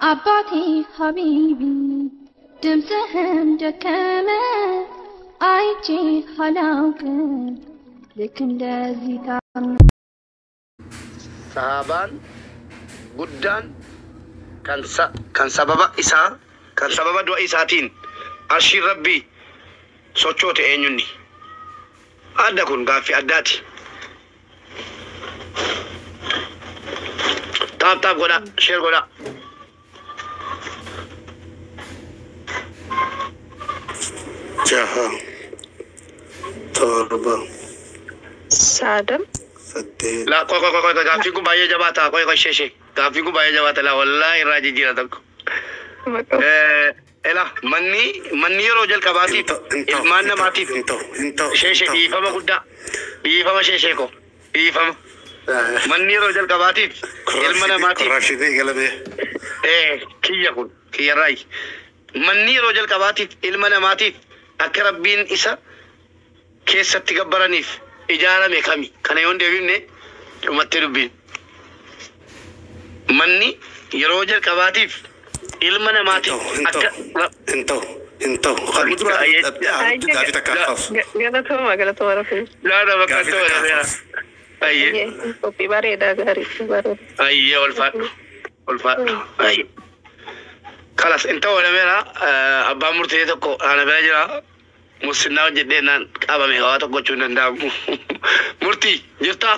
አባቴ ሀቢቢ ድምፅህም ደከመ አይቼ አላውቅም ልክ እንደዚህ ታም Sahaabaan guddaan kan sa- kan sababa isaa kan sababa du'a isaatiin arshiin rabbii sochoote eenyunni? Adda kun gaaffii addaati. Taap taap godhaa, sheer godhaa. Jaha, torba, Saadam. saddeet, La qoy qoy qoy qoy, gaaffiin kun baay'ee jabaa ta'a. Qoy qoy, ishee gaaffiin kun baay'ee jabaa ta'a. La wallaahi irraa jijjiira tokko. Ela manni yeroo hin jalqabaatiif ta'u, hin ta'u, ilmaan hin ta'u, namaatiif hin ta'u, hin ta'u, ishee hin ishee ta'u. Dhiifama guddaa, dhiifama ishee ishee ko dhiifama. Manni yeroo jalqabaatiif ilma namaatiif Korraapshinii eegalame. Kiyya kun kiyyarraayi. Manni yeroo jalqabaatiif ilma namaatiif akka rabbiin isa keessatti gabbaraniif ijaarame kami? Kana yoon deebifne dhumattee dubbiin. Manni yeroo jalqabaatiif ilma Hin namaatiif ta'u, hin ta'u, akka hin ta'u, hin ta'u. Kan dura Ayyee. gaaffii takka hafaaf. Galatooma, galatooma rafii. Laada bakka Gaaffii ta'u takka hafaaf. Ayyee. Qophii bareedaa, gaarii bareeda. Ayyee, ulfaadhu. Ulfaadhu. Ayyee. Kalas hin ta'u jedhameera. Abbaan murtii tokko ana bira jira. Musinnaa hojjedhee naan qabame waa tokko gochuu hin danda'amu. Murtii jirtaa?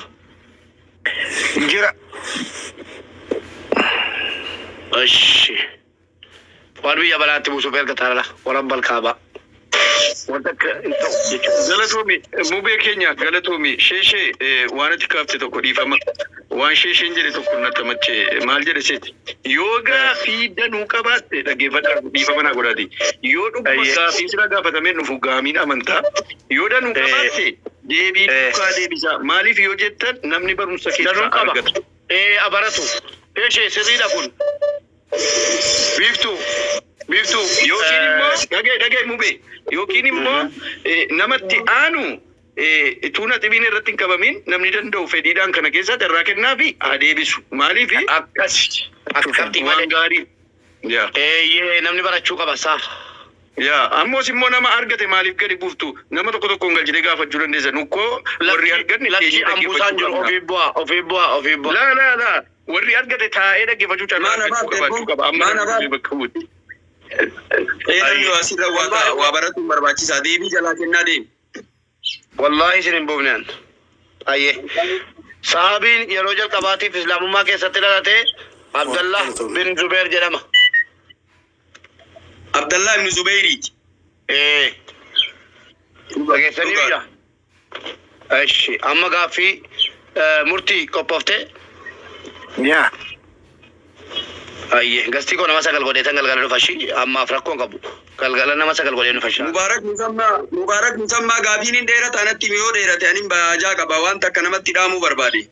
Jira. Ishi. Waan biyya balaatti buusuuf erga taala. Warra balkaabaa. Wanta akka hin ta'u jechuudha. Galatoomi mubee keenya, galatoomi sheeshee. Waan ati kaafte tokko, dhiifama. Waan sheesheen jedhe tokko natti mache. Maal jedhe seeti? Yoo gaafii danuu qabaatte dhaggeeffadhaa, dhiifama naa godhaati. Yoo dhuguma Ayyee. gaafii sira gaafatamee dhufu gaamiin amantaa yoo danuu qabaatte deebii duukaa deebisaa. Maaliif yoo jettan namni barumsa keessaa Danuu qaba. argata. Abaratu. Sheeshee sirriidha kun. Biiftuu. Biiftuu. Yookiin immoo dhagee dhagee mubee, yookiin immoo namatti aanu utuu naxibiin irratti hin qabamin namni danda'u fedhiidhaan kana keessaa carraa kennaa fi haa deebisu. Maaliif Akkas. Akkatti waan malee. gaarii. Yaa. Eeyyee, namni barachuu qaba saa. Yaa, ammoos immoo nama argate maaliif gadi buuftu? Nama tokko tokkoon galchitee gaafachuu dandeessa. Nukkoo warri arganne Lakkii teenyee ambusaan dhaggeeffachuu jiru qabna. ofii bu'aa, ofii bu'aa, ofii bu'aa. Laa laa laa, warri argate taa'ee dhaggeeffachuu carraa Maana argachuu baate qabaachuu qaba. Amma maana namni baate. bakka buuti. Namni waa sirra waa ta'a, waa baratuun barbaachisaa. Deebii jalaa kennaa deemi. Wallaahi isin hin buufne an. Ayyee. Sahabiin yeroo jalqabaatiif islaamummaa keessatti dhalate Abdallah bin Zubeer jedhama. Abdallah ibn Zubayriiti. Dhageessanii biyya. Ishi amma gaaffii murtii qophooftee. Yaa. Ayyee, gastii koo nama sagal godhee tan galgala dhufa shi ammaaf rakkoon qabu. Galgala nama sagal godhee dhufa shi. Mubaarak Musammaa, Mubaarak Musammaa, gaafiin hin dheerata anatti yoo dheerate anin baajaa qaba, waan takka namatti dhaamuu barbaade.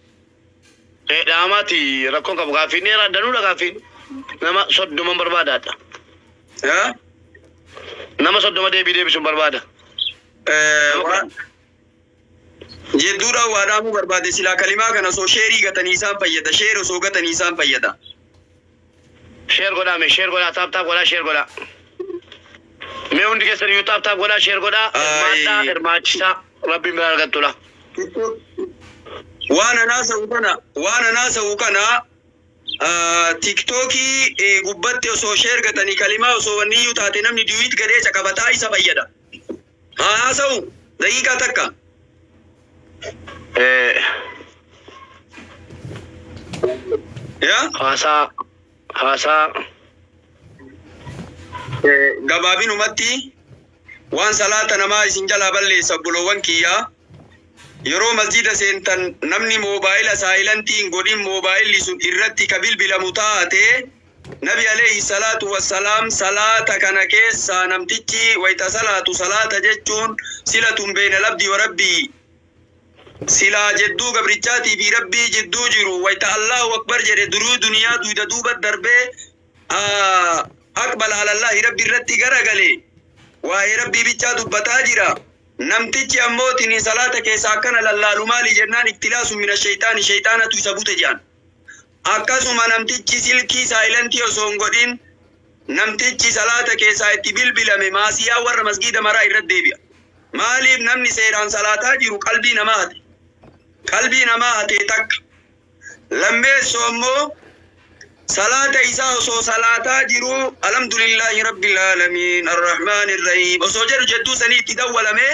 Dhaamaati, rakkoon qabu, gaaffiin dheeraa danuudha, gaaffiin. Nama 30 barbaadaadha. Yaa? Nama 30 deebii deebisuun barbaada. Jedduudhaan waa dhaamuu barbaade. Silaa kalimaa kana osoo sheerii gatanii isaan fayyada. Sheer osoo gatanii isaan fayyada. Share godhaa mee, share godhaa, tap tap godhaa, share godhaa. Mee hundi keessan iyyuu tap tap godhaa, share godhaa, hirmaadhaa, hirmaachisaa, rabbiin biraa argattudha. Waan anaasa'u kana tiktookii gubbatti osoo share gatanii kalimaa osoo wanni iyyuu taate namni duet gadhee caqabataa isa fayyada. Haa haasa'u daqiiqaa takka. Yaa? Haasaa haasaa. Gabaabinumatti waan salaata namaa isin jalaa balleessa, obboloowwan kiyyaa, yeroo masjida seentan namni moobaayila saayilantii hin godhin, moobaayilli sun irratti ka bilbilamu taate, Nabi alayhi salaatu wassalaam salaata kana keessaa namtichi wayta salaatu, salaata jechuun silatun beena labdii wa rabbii, silaa jedduu gabrichaatii fi rabbii jidduu jiru, wayta Allahu akbar jedhe duruu duniyaa duyda duuba darbee aqbala alallahi, rabbi irratti garagale, waa'ee rabbii bichaa dubbataa jira. Namtichi ammoo tini salaata keessa akkana lallaalu maali jennaan, iktilaasu mina shayxaani, shayxaanatu isa bute jedhan. Akkasuma namtichi silkii saayilantii osoo hin godhin namtichi salaata keessaa itti bilbilame maasiyaa warra masgiida maraa irratti deebi'a. Maaliif namni seeraan salaataa jiru qalbii namaa hate? Qalbii namaa hatee takka. Lammeessoo immoo salaata isaa osoo salaataa jiru alhamdulillahi rabbil aalamiin arrahmaan irrahiim osoo jedhu jedduu sanii itti dawwalame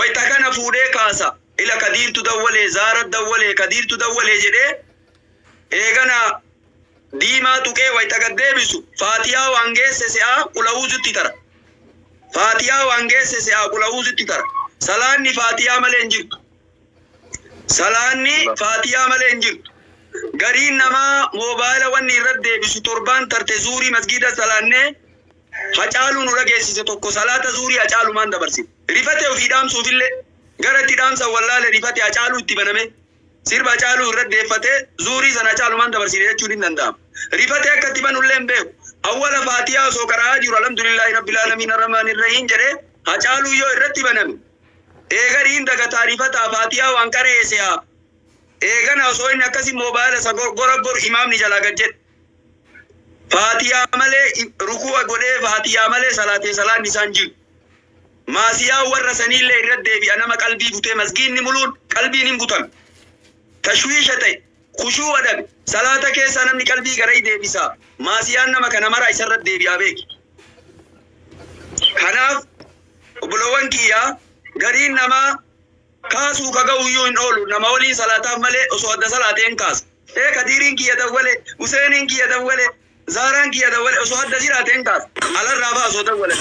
wayta kana fuudhee kaasa. Ila kadiirtu dawwalee, zaara dawwalee, kadiirtu dawwalee jedhee eegana diimaa tuqee wayta gad deebisu faatiyaa waan geesse se'aa qula'uuzutti tara. Faatiyaa waan geesse se'aa qula'uuzutti tara. Salaanni faatiyaa malee hin jirtu. Salaanni faatiyaa malee hin jirtu. Gariin namaa moobaayila wanni irratti deebisu torbaan tarte zuurii masgiida salaannee Hacaaluu nu dhageessise tokko salaata zuurii Hacaalumaan dabarsine. Rifate ofii dhaamsuufillee gara itti dhaamsan wallaale rifate Hacaaluu itti baname. Sirba Hacaaluu irratti deeffatee zuurii sana Hacaalumaan dabarsine jechuun hin danda'amu. Rifate akka itti banullee hin beeku. Awwala faatiyaa osoo qara'aa jiru alhamdulillahi rabbil aalamiin arrahmaanir rahiim jedhee Hacaaluu yoo irratti baname. Eegariin dagataa rifataa faatiyaa waan qara'ee se'aa. Eegana osoo inni akkasii moobaayila isa gora gor imaamni jalaa gad jedhe. Faatiyaa malee ruku'a godhee faatiyaa malee salaatee salaanni isaan jiru. Maasiyaa warra saniillee irratti deebi'a nama qalbii butee masgiinni muluun qalbiin hin butame. Tashwiisha ta'e kushuu adabe salaata keessaa namni qalbii gara deebisa. Maasiyaan nama kana mara isarratti deebi'aa beeki. Kanaaf obboloowwan kiyyaa gariin namaa kaasuu ka ga'u iyyuu hin oolu nama waliin salaataaf malee osoo adda salaateen kaasa. Ee Kadiiriin kiyya dawwale, Huseeniin kiyya dawwale, Zaaraan kiyya dawwale osoo adda jiraateen kaasa. Alarraa ba'a osoo dawwale.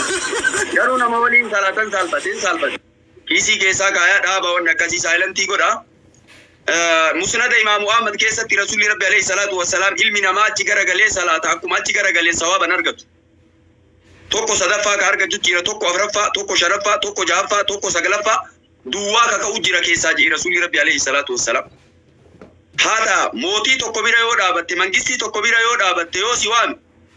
Garuu nama waliin salaatan saalfateen saalfate. Kiisii keessaa kaayaa dhaaba wanni akkasii saayilantii godha. Musnada Imaamu Ahmad keessatti Rasuulli Rabbi alayhi salaatu wassalaam ilmi namaa achi garagalee salaata akkuma achi garagalee sawaaban argatu. Tokko sadaffaa ka argatu jira, tokko afuraffaa, tokko shanaffaa, tokko jahaffaa, tokko sagalaffaa duwwaa ka ka'u jira keessaa jedhe Rasuulli Rabbi alayhi salaatu wassalaam. Haata mootii tokko bira yoo dhaabatte, mangistii tokko bira yoo dhaabatte yoo si waame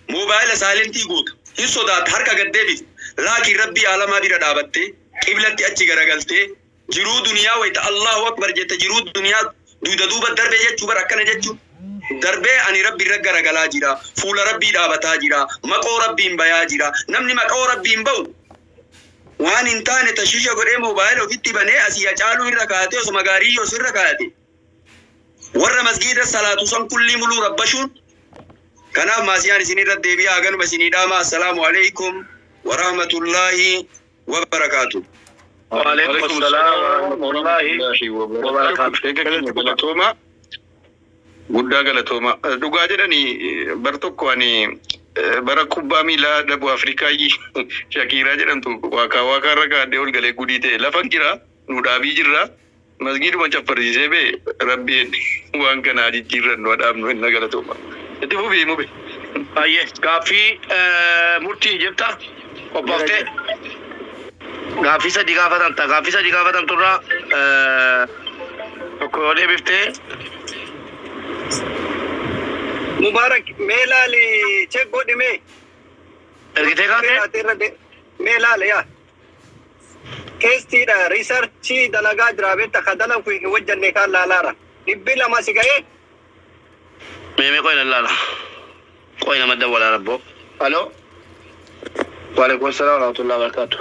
moobaayila saayilentii guuta. Hin sodaata harka gad deebisa. Laakiin Rabbii alamaa bira dhaabatte qiblatti achi garagaltee jiruu duniyaa wayita Allahu akbar jette jiruu duniyaa duuda duuba darbee jechuu bara akkana jechuu. Darbee ani Rabbi irra garagalaa jira. Fuula Rabbii dhaabataa jira. Maqoo Rabbiin bayaa jira. Namni maqoo Rabbiin ba'u waan hin taane tashiisha godhee moobaayila ofitti banee asii Hacaaluu irra kaa'atee osuma gaarii yoo irra kaa'ate. Warra masgiida salaatu san kullii muluu rabbashuun. Kanaaf maasiyaan isin irra deebi'aa haganuma isinii dhaama. Assalaamu alaikum wa rahmatullaahi wa barakaatu. Waalaikum salaam wa rahmatullaahi wa barakaatu. Galatooma. Guddaa galatooma. Dhugaa jedhanii bar tokko ani bara kubbaa miilaa dhabu Afrikaa Shakiiraa jedhamtu waakaa waakaa irra kaadhee ol galee gudii ta'e lafa jira nu dhaabii jirra masgiiduma caffarsiisee bee rabbiin waan kanaa jijjiirrannu dhaabnu inna galatooma. Itti fufii mube. Baay'ee gaaffii murtii jirta qophooftee gaaffii sadii gaafatamta gaaffii sadii gaafatamturraa tokko yoo deebiftee Mubarak mee laali check godhi mee. Ergitee kaatee? Mee laali yaa. Keestiidha riisarchii dalagaa jira beekta ka dalagu hin hojjanne kaan laalaara. 200 si ga'ee. Mee qoy laala. Qoy nama dawwalaa rabboo. Aloo. Waalaikum salaam wa rahmatullahi wa barakaatu.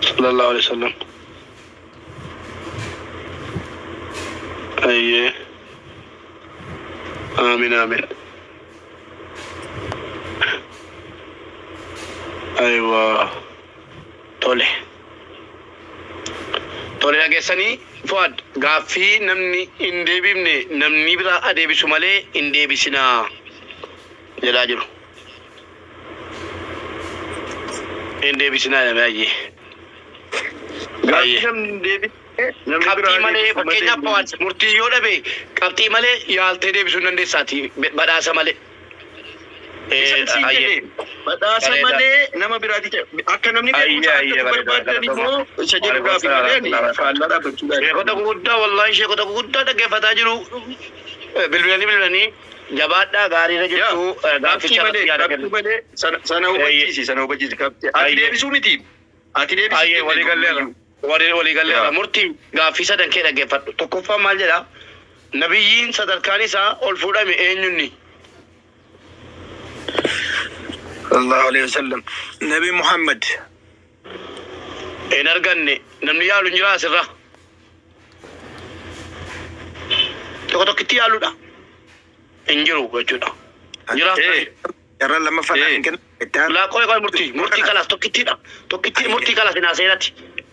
Sallallahu alaihi wasallam. Ayyee. Aamin aamin. Aywa. Tole. Tole dhageessanii Fuad gaaffii namni hin deebifne namni biraa adeebisu malee hin deebisinaa jedhaa jiru. Hin deebisinaa jedhame ayyee. Gaaffii namni hin deebisne namni biraa Qabxii malee adeebisu malee fakkeenyaaf Fuad murtii yoo dhabe qabxii malee yaaltee deebisuu hin dandeessaati badhaasa malee. Ayyee. Badhaasa malee nama biraati akka namni beekumsa Ayyee, argatu bareeda, barbaadan immoo isa jedhu gaaffii malee ani faallaa dhaabbachuu gaarii. Sheekota gurguddaa wallahi sheekota gurguddaa dhaggeeffataa jiru. Bilbilanii bilbilanii jabaadhaa gaariirra jirtu Qabxii gaafficha malee irratti yaada qabxii kennu. malee sana hubachiisi sana hubachiisi qabxii. Ati deebisuu miti. Ati deebisuu Ayyee walii galleerra. Walii galleerra. Murtii gaaffii sadan kee dhaggeeffadhu. Tokkoffaa maal jedha? Nabiyyiin sadarkaan isaa ol fuudhame eenyunni? Sallallahu alaihi wasallam. Nabi Muhammad. Hin arganne. Namni yaalu hin jira asirra. Tokko tokkitti yaaluudha. Hin jiru jechuudha. Jira. Carraan lammaffaa hin kennu. Laa qoy qoy murtii murtii kalaas tokkittiidha. Tokkitti murtii kalaas hin seenatti.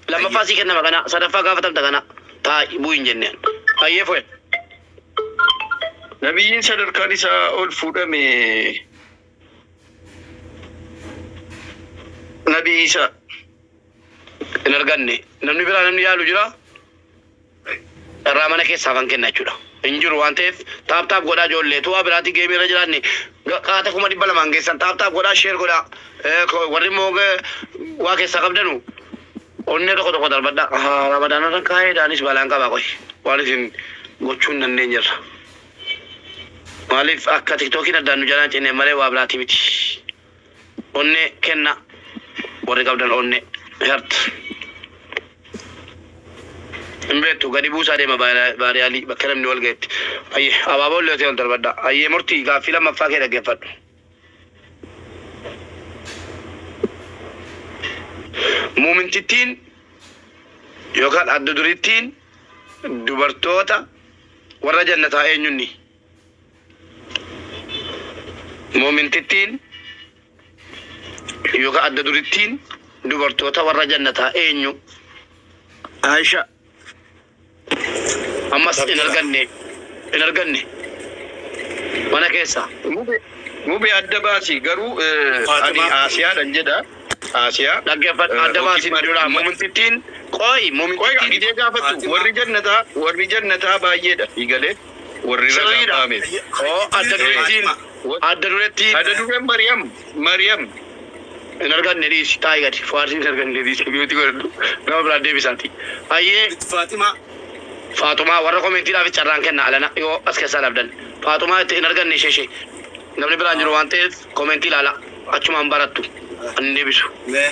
Lammaffaa sii kennama kana sadaffaa gaafatamta kana taa'i bu'u hin jenneen. Ayyee fo'e. Nabiyyiin sadarkaan isaa ol fuudhame Nabi Isa. Hin arganne. Namni biraa namni yaalu jira. Irraa mana keessaa kan kenna jechuudha. Hin jiru waan ta'eef tap tap godhaa ijoollee tu'aa biraatti geemii irra jiraanne qaata 200,000 geessan tap tap godhaa share godhaa. Warri immoo waa keessaa qabdanu onnee tokko tokko darbadhaa. Ramadaana irra kaa'ee daanis balaan qabaa qoy. Waan isin gochuu hin dandeenyerra. Maaliif akka tiktookiin addaan nu jalaan cinne malee waa biraati miti. Onnee kenna warri qabdan onnee heart. Hin beektu gadi buusaa deema baariyaalii bakka namni wal ga'etti. Ayyee abaaboo illee ta'e ol darbadha. Ayyee murtii gaaffii lammaffaa kee dhaggeeffadhu. Muumintittiin yookaan adda durittiin dubartoota warra jannataa eenyunni? Muumintittiin yookaan adda durittiin dubartoota warra jannataa eenyu? Aisha. Ammas hin arganne. Hin arganne. Mana keessa. Mube adda baasi garuu ani Asiyaadhan jedha. Asiyaa. Dhaggeeffadhu adda baasi dura muumintittiin qoy Qoy muumintittiin gidee gaafattu warri jannataa baay'eedha igalee warri sirriidha. ragaa ba'ame. Oo adda durittiin adda durittiin Adda dureen Maryam hin arganne dhiisi taa'i gadi faarsiin hin arganne dhiisi biyyooti godhadhu nama biraa deebisaati. Ayyee Faatimaa. Faatumaa warra koomentiidhaaf carraan kenna alana yoo as keessaa dhabdan. Faatumaa itti hin arganne ishee namni biraan jiru waan ta'eef koomentii ilaala achumaan barattu ani deebisu. Mee.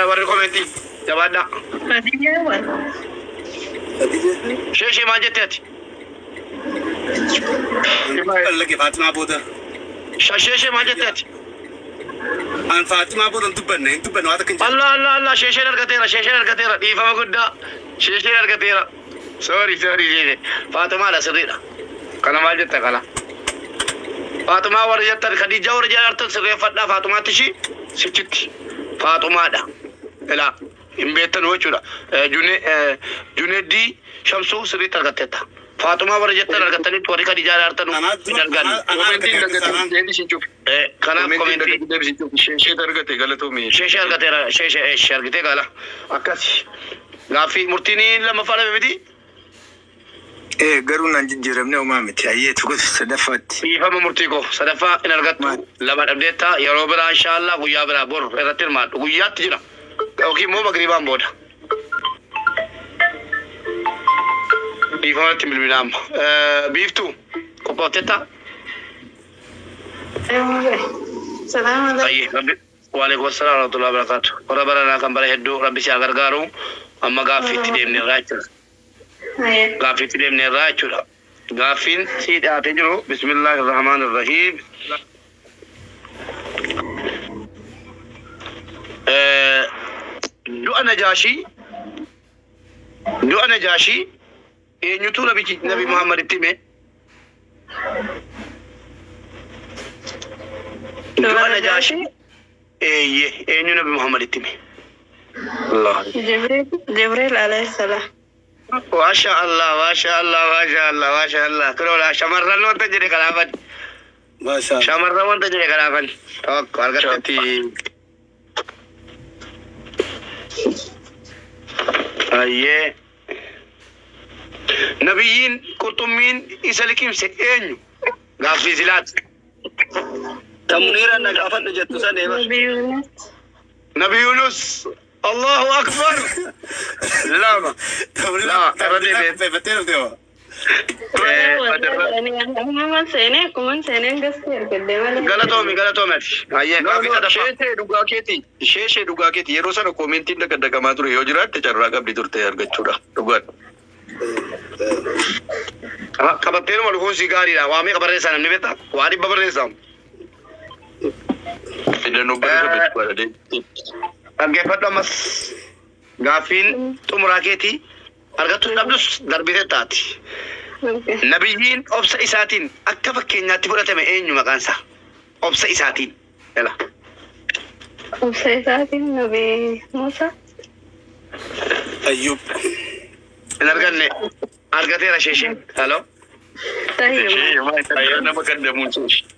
Warri koomentii jabaadhaa. Khadija wal. Ishee maal jette ati? Lage Faatimaa booda. Ishee maal jette ati? An Faatimaa booda hin dubbanne hin dubbanne waan takka hin jedhu. Allah Allah Allah sheesheen argateera sheesheen argateera dhiifama guddaa sheesheen argateera. Sorry sorry sheeshee Faatumaadha sirriidha. Kana maal jetta kana? Faatumaa warri jettan Khadijaa warri jedhan sirreeffadhaa Faatumaatti ishii sichitti Faatumaadha. Ilaa hin beektanu jechuudha. Juneeddii Shamsuu sirriitti argatteetta. Faatumaa warri jettan argattanitti warri Khadijaa argatan hin arganne. Koomentiin dagatu deebisiin cufi. Kanaaf Koomentiin koomentii dagatu deebisiin cufi. Ishee argate galatoomi. Sheeshee argateera sheeshee eesh argitee gaala akkas gaaffii murtiin lammaffaa dhabe miti Garuu naan jijjiiramne homaa miti. Ayyee tokko sadaffaatti. dhiifama murtii koo sadaffaa hin argattu lama dhabdeetta yeroo biraa inshaallah guyyaa biraa bor irratti hirmaadhu guyyaatti jira yookiin immoo magriibaan booda. Dhiifamatti bilbilaa amma. Biiftuu qophoofteetta? Salaam alaikum. Ayyee rabbi waalaikum assalaam warahmatullahi wabarakatuh. Warra baranaa kan bara hedduu rabbi si haa gargaaru amma gaaffiitti deemne irraa jechuudha. Gaaffiitti deemne irraa jechuudha. Gaaffiin sii dhiyaatee jiru bismillaahi irrahmaan irrahiim. Du'a Najaashii eenyutu nabichi Nabi Muhammaditti hime? Du'a Najaashii eeyyee eenyu Nabi Muhammaditti hime? Allah. Jibril alayhi salam. Maasha Allah, maasha Allah, maasha Allah, maasha Allah. Kunoo shamarran wanta jedhe kanaafan. Maasha Allah. Shamarran wanta jedhe kanaafan. Tokko argatteetti. Ayyee. Nabiyyiin qurxummiin isa liqimse eenyu? Gaaffii silaati. Tamuniiraan na gaafadhu jettu san eeba. Nabi Yunus. Nabi Yunus. Allahu Akbar. Lama. Lama. Irra deebi'e. Qopheeffattee dhufte hoo? Galatoomi galatoomi ati. Ayyee gaaffii sadaffaa. Sheeshee dhugaa keeti. Sheeshee dhugaa keeti. Yeroo sana koomentiin dagadagamaa ture yoo jiraatte carraa qabdi turte argachuudha. Dhugaadha. Qabatteenuma dhufuun si gaariidha. Waa meeqa barreessaa namni beektaa? Waa dhibba barreessaa. Filannoo barreessa beektu. Dhaggeeffadhu ammas gaaffiin xumuraa keetii argattu dhabdus darbitee taati. Nabiyyiin obsa isaatiin akka fakkeenyaatti fudhatame eenyu maqaan isaa? Obsa isaatiin. Ela. Obsa isaatiin Nabi Musa. Ayyub. Hin arganne argateera sheeshee. Halo. Ayyaa nama kaddamuun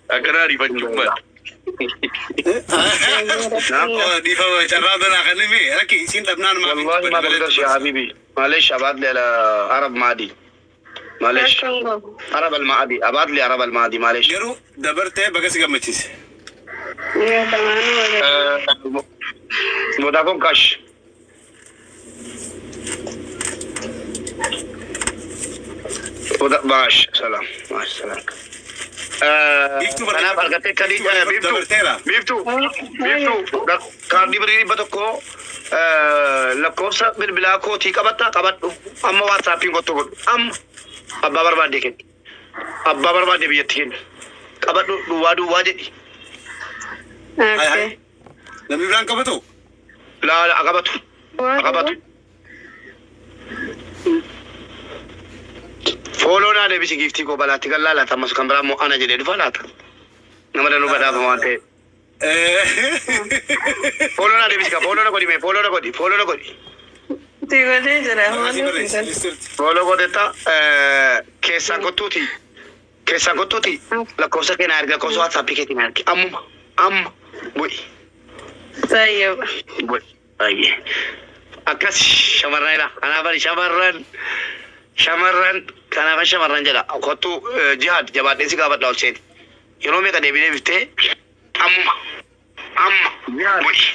akkana ariifachuun maal? Dhiifama carraa banaa kan hime rakki isiin dhabnaan maaf والله ما بقدرش يا حبيبي معلش ابعت لي على عرب معدي معلش عرب المعدي ابعت لي عرب المعدي معلش Garuu dabartee baga si gammachiise. فودافون كاش ماشي سلام ماشي سلام. Kanaaf argattee kadii biiftuu biiftuu biiftuu kaardii birrii dhibba tokko lakkoofsa bilbilaa kootii qabatta qabadhu amma waatsaappiin kottu godhu amma abbaa barbaadde kenni abbaa barbaadde biyyatti kenni qabadhu duwwaa duwwaa jedhi. Namni biraan qabatu? Laa qabatu qabatu. Fooloo naa deebisi giiftii koo balaatti kan laalaata ammas kan biraa immoo ana jedhee dhufa laata. Nama danuu badhaafama waan ta'eef. Fooloo naa deebisi ka fooloo na godhi mee fooloo na godhi fooloo na godhi. Fooloo godhetta keessaan kottuuti keessaan kottuuti lakkoofsa kee naa ergi lakkoofsa waatsaappii keetii naa ergi ammuma amma bu'i. Bu'i baay'ee. Akkas shamarran ilaa kanaaf ani shamarran shamarran kanaaf shamarran jedha kottu jihaad jabaadheen si gaafadha ol seeni yeroo meeqa deebii deebiftee amma amma bu'i.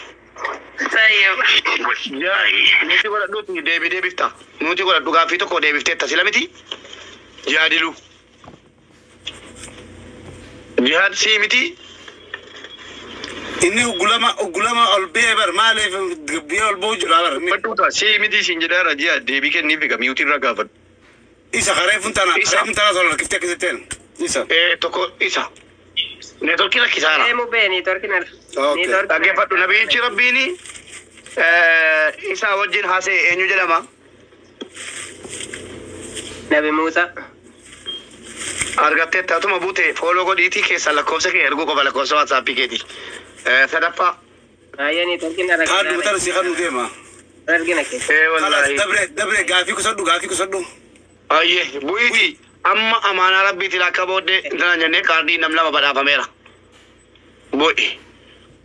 Nuti godhadhuuti deebii deebifta nuti godhadhu gaaffii tokko deebifteetta sila miti jihaadilu jihaad sii miti. Inni uggulama uggulama ol ba'ee bar maaliif biyya ol ba'u jira bar. Badhuuta sii miti siin jedhaara ji'a deebii kenniif egaa miyuutii irraa gaafadhu. Isa karee funtana karee funtana sol harkiftee akkasitteen. Isa. Tokko isa. Neetworkii rakkisaara. Deemu bee neetworkiin arga. Dhaggeeffadhu nabiyyichi rabbiini isaa wajjin haasa'e eenyu jedhama? Nabi Muusaa. Argattee taatuma buute fooloo godhiitii keessaa lakkoofsa kee erguu qofa lakkoofsa waatsaappii keeti. Sadaffaa. Baay'ee neetworkiin arga. Kaaddu bitara si kan nu deema. Argina keessa. Wallaahi. Dabre dabre gaafii kusadhu gaafii kusadhu. Ayyee bu'iiti amma amaanaa rabbiitiin akka booddee intala jennee kaardii nam lama badhaafameera. Bu'i.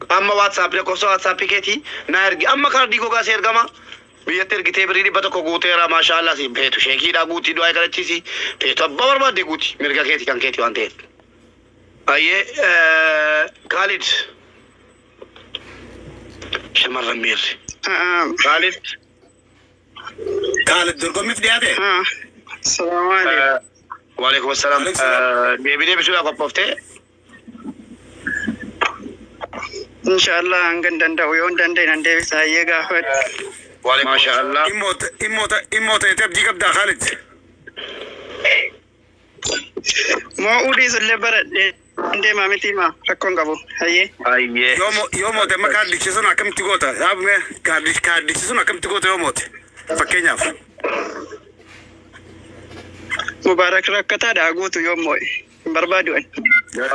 Amma waatsaappii lakkoofsa waatsaappii keetii naa ergi amma kaardii gogaa si ergama. Biyyatti ergitee birrii dhibba tokko guuteera maashaallah si feetu sheekiidhaa guutii du'aa kadhachiisi feetu abbaa barbaadde guuti mirga keeti kan keeti waan ta'eef. Ayyee Kaalid shamarran miirri. Kaalid. Kaalid dorgommiif dhiyaate. Waalaikum assalam. Deebii deebisuudhaaf qophooftee. Inshallah hanga hin danda'u yoo hin danda'e nan deebisa hayyee gaafadhu. Maashaallah. Immoo ta'e abdii qabdaa Kaalid. Moo'uu dhiisullee baradhee deemaa miti himaa rakkoon qabu hayyee. Hayyee. Yoo moote amma kaardichi sun akkamitti goota? Dhaabame kaardichi sun akkamitti goota yoo moote? Fakkeenyaaf. Mubaarak rakkataadha guutu yoo moo'e hin barbaadu ani.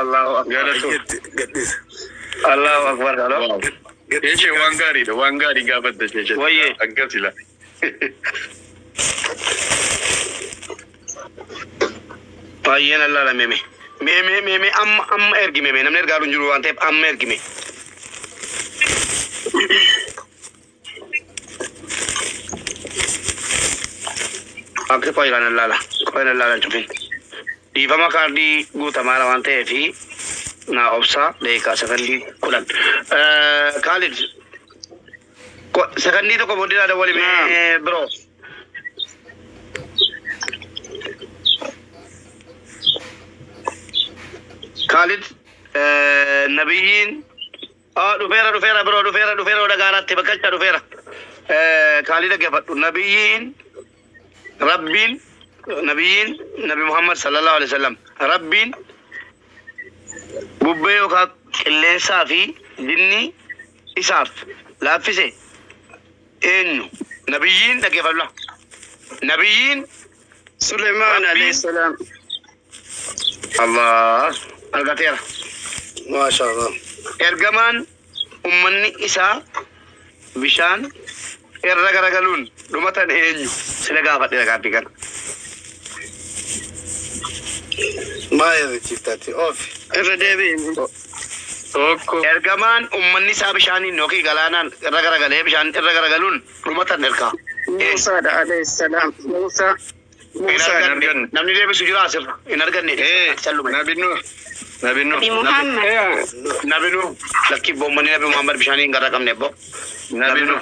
Allahu akbar. Gadhiisa. Allahu akbar. Halo. Sheeshee waan gaariidha waan gaarii gaafatte sheeshee. Wayyee. Akkas ila. Baay'een allaala meeme. Meeme meeme amma amma ergi meeme namni ergaa hin jiru waan ta'eef amma ergime. Akka qoylaan allaala qoylaan allaala cufin. Dhiifama kaardii guutamaadha waan ta'eef naa obsaa deekaa sakandii 10. Kaalid sakandii tokko booddee naa dawwali mee biroo. Khalid nabiyyiin dhufeera dhufeera biroo dhufeera dhufeera dhagaaraatti bakkalcha dhufeera. Khalid dhaggeeffadhu. Nabiyyiin Rabbiin nabiyyiin Nabi Muhammad sallallahu alaihi wasallam Rabbiin bubbee yookaan qilleensaa fi jinni isaaf laaffise eenyu? Nabiyyiin dhaggeeffadhu. Nabiyyiin Suleiman alayhi salaam. Allah argateera. Maasha Allah. Ergamaan ummanni isaa bishaan irra garagaluun dhumatan eenyu? Sila gaafadhe gaaffii kana. Maa yaadachiiftaati? Oofi. Irra deebiin. Tokko. Ergamaan ummanni isaa bishaaniin yookiin galaanaan irra garagalee bishaan irra garagaluun dhumatan ergaa. Muusaadha alayhi salaam. Muusaa. Hin Muusaa. arganne. Namni deebisu jira asirra. Hin arganne. Calluma. Nabi Nuh. Nabi Nuh. Nabi Muhammad. Nabi Nuh. Lakki boommanni Nabi Muhammad bishaaniin hin garaqamne abbo. Nabi Nuh.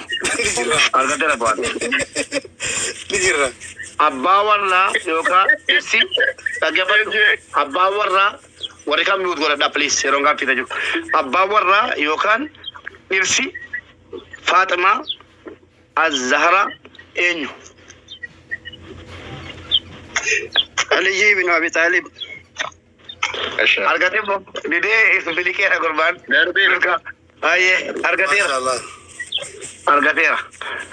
Argateera bu'aan. Ni jirra. Abbaa warraa yookaan ibsi dhaggeeffadhu. Abbaa warraa warri kam mute godhadha please yeroon gaaffii jiru. Abbaa warraa yookaan dhirsi Faaximaa Az-Zahra eenyu? Aliyyi bin Abi Talib. Argatee bo didee biliqeera gurbaan. Darbeera. Ayyee argateera. Maasha Allah. Argateera.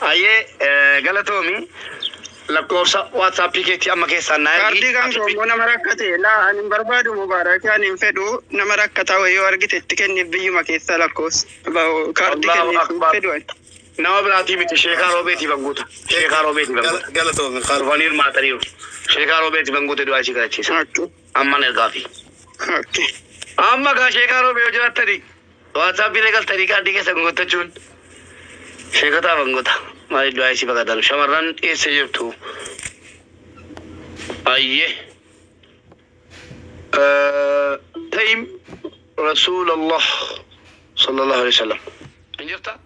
Ayyee galatoomi lakkoofsa WhatsAppii keetii amma keessaan naa ergi. Kaardii kan koo nama rakkate laa ani hin barbaadu Mubaarak ani hin fedhu nama rakkataa wayii yoo argite itti kenniif biyyuma keessaa lakkoofsa. Kaardii Allahu kenniif hin Akbar. fedhu ani. Nama biraatii miti sheekaa roobeetii banguuta. Sheekaa roobeetii banguuta. Galatoomi Khalid. Dhufanii hirmaataniiru. Sheekaa roobeetii banguute du'aa ishii kadhachiisa. Okay. Amman ergaafi. Okay. Amma gaa sheekaa roobee yoo jiraattanii WhatsAppii galtanii kaardii keessa guuttachuun sheekotaa bangoota. Maaliif du'aa ishii baqatan? Shamarran eessa jirtu? Ayyee. Taim Rasuulallah sallallahu alaihi wasallam. Hin jirtaa?